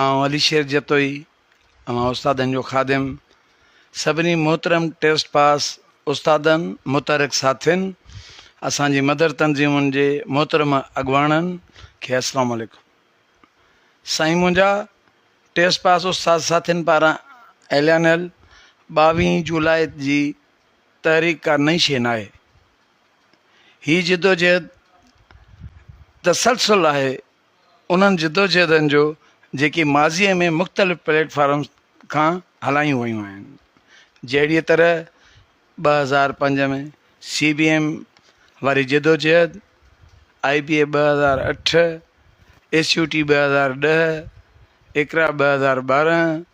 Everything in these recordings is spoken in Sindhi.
آئون علي شير جتوئي اوهان استادن جو خادم، سڀني محترم ٽيسٽ پاس استادن، متحرڪ ساٿين، اسان جي مدر تنظيمن جي محترم اڳواڻن کي السلام عليڪم. سائين منهنجا ٽيسٽ پاس استاد ساٿين پاران اعلانيل ٻاويهين جولاء جي تحريڪ ڪا نئين شيء ناهي. هي جدوجهد تسلسل آهي انهن جدوجهدن جو جيڪي ماضيء ۾ مختلف پليٽ فارمز کان هلايون ويون آهن. جهڙيء طرح 2005 ۾ سي بي ايم واري جدوجهد، آء بي اي 2008، ايس يو ٽي 2010، اقرا 2012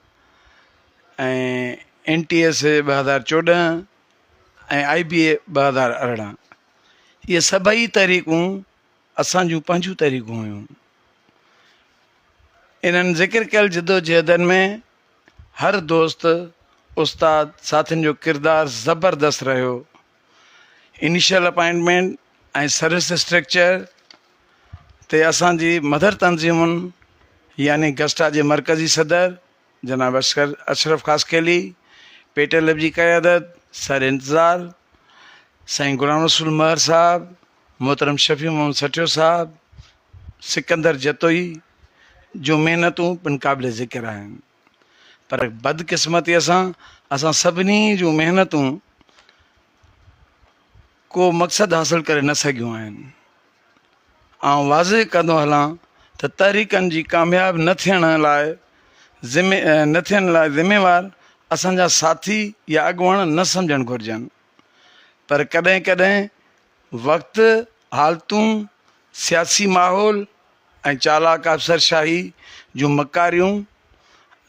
۽ اين ٽي ايس اي 2014 ۽ آء بي اي 2018 اهي سڀئي تحريڪون اسان جون پنهنجون تحريڪون هيون. انهن ذڪر ڪيل جدوجهدن ۾ هر دوست، استاد، ساٿين جو ڪردار زبردست رهيو. انيشل اپائنٽمينٽ ۽ سروس اسٽرڪچر تي اسان جي مڌر تنظيمن يعني گسٽا جي مرڪزي صدر جناب اشرف خاصخيلي، پيٽل جي قيادت سر انتظار، سائين غلام رسول مهر صاحب، محترم شفيع محمد سٺيو صاحب، سڪندر جتوئي جون محنتون پڻ قابل ذڪر آهن پر بدقسمتيء سان اسان سڀني جون محنتون ڪو مقصد حاصل ڪري نه سگهيون آهن. آئون واضح ڪندو هلان ته تحريڪن جي ڪامياب نه ٿيڻ لاء نه ٿيڻ لاء ذميوار اسان جا ساٿي يا اڳواڻ نه سمجهڻ گهرجن پر ڪڏهن ڪڏهن وقت، حالتون، سياسي ماحول ۽ چالاڪ افسر شاهي جون مڪاريون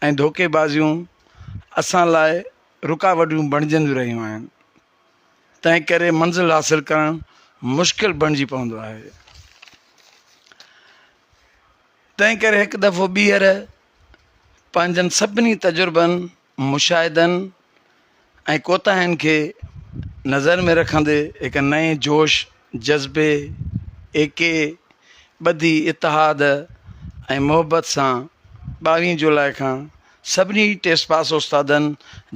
۽ ڌوڪيبازيون اسان لاء رڪاوٽون بڻجنديون رهيون آهن، تنهن ڪري منزل حاصل ڪرڻ مشڪل بڻجي پوندو آهي. تنهن ڪري هڪ دفعو ٻيهر پنهنجن سڀني تجربن، مشاهدن ۽ ڪوتاهين کي نظر ۾ رکندي هڪ نئين جوش، جذبي، ايڪي، ٻڌي، اتحاد ۽ محبت سان ٻاويهين جولاء کان سڀني ٽيسٽ پاس استادن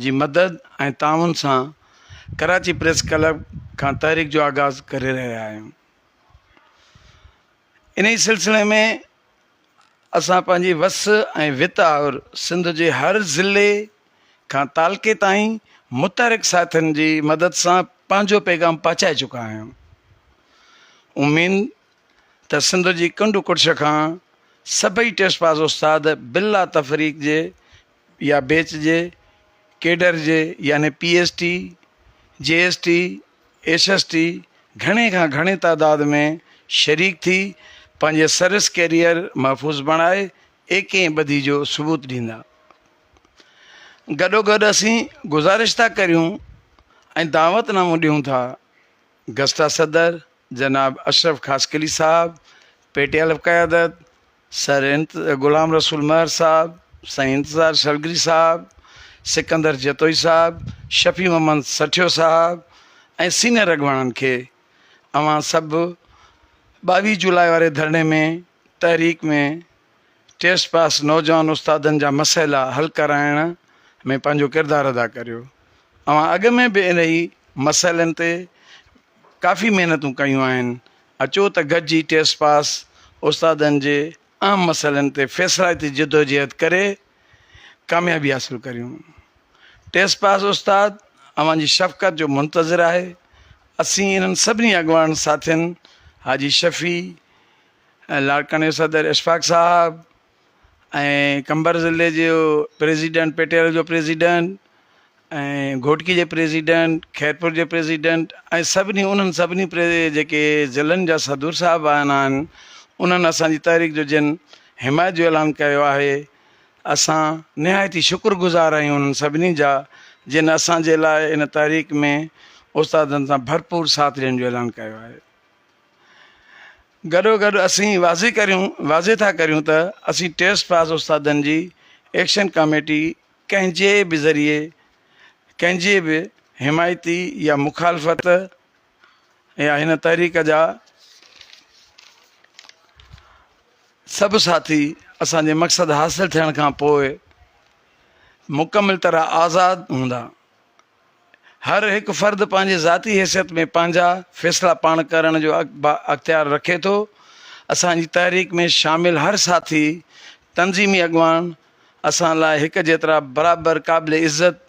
جي مدد ۽ تعاون سان ڪراچي پريس ڪلب کان تحريڪ جو آغاز ڪري رهيا آهيون. انهي سلسلي ۾ اسان پنهنجي وس ۽ وت آهر سنڌ جي هر ضلعي کان تعلقي تائين متحرڪ ساٿين جي مدد سان پنهنجو پيغام پهچائي چڪا آهيون. اميد ته سنڌ جي ڪنڊ ڪڙڇ کان سڀئي ٽيسٽ پاس استاد بلا تفريق جي يا بيچ جي ڪيڊر جي يعني P S T, G S T, S S T گهڻي کان گهڻي تعداد ۾ شريڪ ٿي پنهنجي سروس ڪيريئر محفوظ بڻائي ايڪي ۽ ٻڌي جو ثبوت ڏيندا. گڏوگڏ اسين گذارش ٿا ڪريون ۽ دعوت نامو ڏيون ٿا گسٽا صدر جناب اشرف خاصخيلي صاحب، پي ٽي الف قيادت، سر غلام رسول مهر صاحب، سائين انتظار شلگري صاحب، سڪندر جتوئي صاحب، شفيع محمد سٺيو صاحب ۽ سينئر اڳواڻن کي اوهان سڀ 22 جولاء واري ڌرڻي ۾ تحريڪ ۾ ٽيسٽ پاس نوجوان استادن جا مسئلا حل ڪرائڻ ۾ پنهنجو ڪردار ادا ڪريو. اوهان اڳ ۾ به انهي مسئلن تي ڪافي محنتون ڪيون آهن، اچو ته گڏجي ٽيسٽ پاس استادن جي اهم مسئلن تي فيصلائتي جدوجهد ڪري ڪاميابي حاصل ڪريون. ٽيسٽ پاس استاد اوهان جي شفقت جو منتظر آهي. اسين انهن سڀني اڳواڻن ساٿين حاجي شفيع، لاڙڪاڻي جو صدر اشفاق صاحب ۽ قمبر ضلعي جو پريزيڊنٽ پيٽيل جو پريزيڊنٽ ۽ گهوٽڪي جي پريزيڊنٽ خيرپور جي پريزيڊنٽ ۽ سڀني انهن سڀني جيڪي ضلعن جا صدور صاحبان آهن انهن اسان جي تحريڪ جو جن حمايت جو اعلان ڪيو آهي اسان نهايت ئي شڪر گذار آهيون انهن سڀني جا جن اسان جي لاء ان تحريڪ ۾ استادن سان ڀرپور ساٿ ڏيڻ جو اعلان ڪيو آهي. گڏوگڏ اسين واضح ڪريون واضح ٿا ڪريون ته اسين ٽيسٽ پاس استادن جي ايڪشن ڪاميٽي ڪنهن جي به ذريعي ڪنهن جي به حمايتي يا مخالفت يا هن تحريڪ جا سڀ ساٿي اسان جي مقصد حاصل ٿيڻ کان پوء مڪمل طرح آزاد هوندا. هر هڪ فرد پنهنجي ذاتي حيثيت ۾ پنهنجا فيصلا پاڻ ڪرڻ جو اختيار رکي ٿو. اسان جي تحريڪ ۾ شامل هر ساٿي، تنظيمي اڳواڻ اسان لاء هڪ جيترا برابر قابل عزت.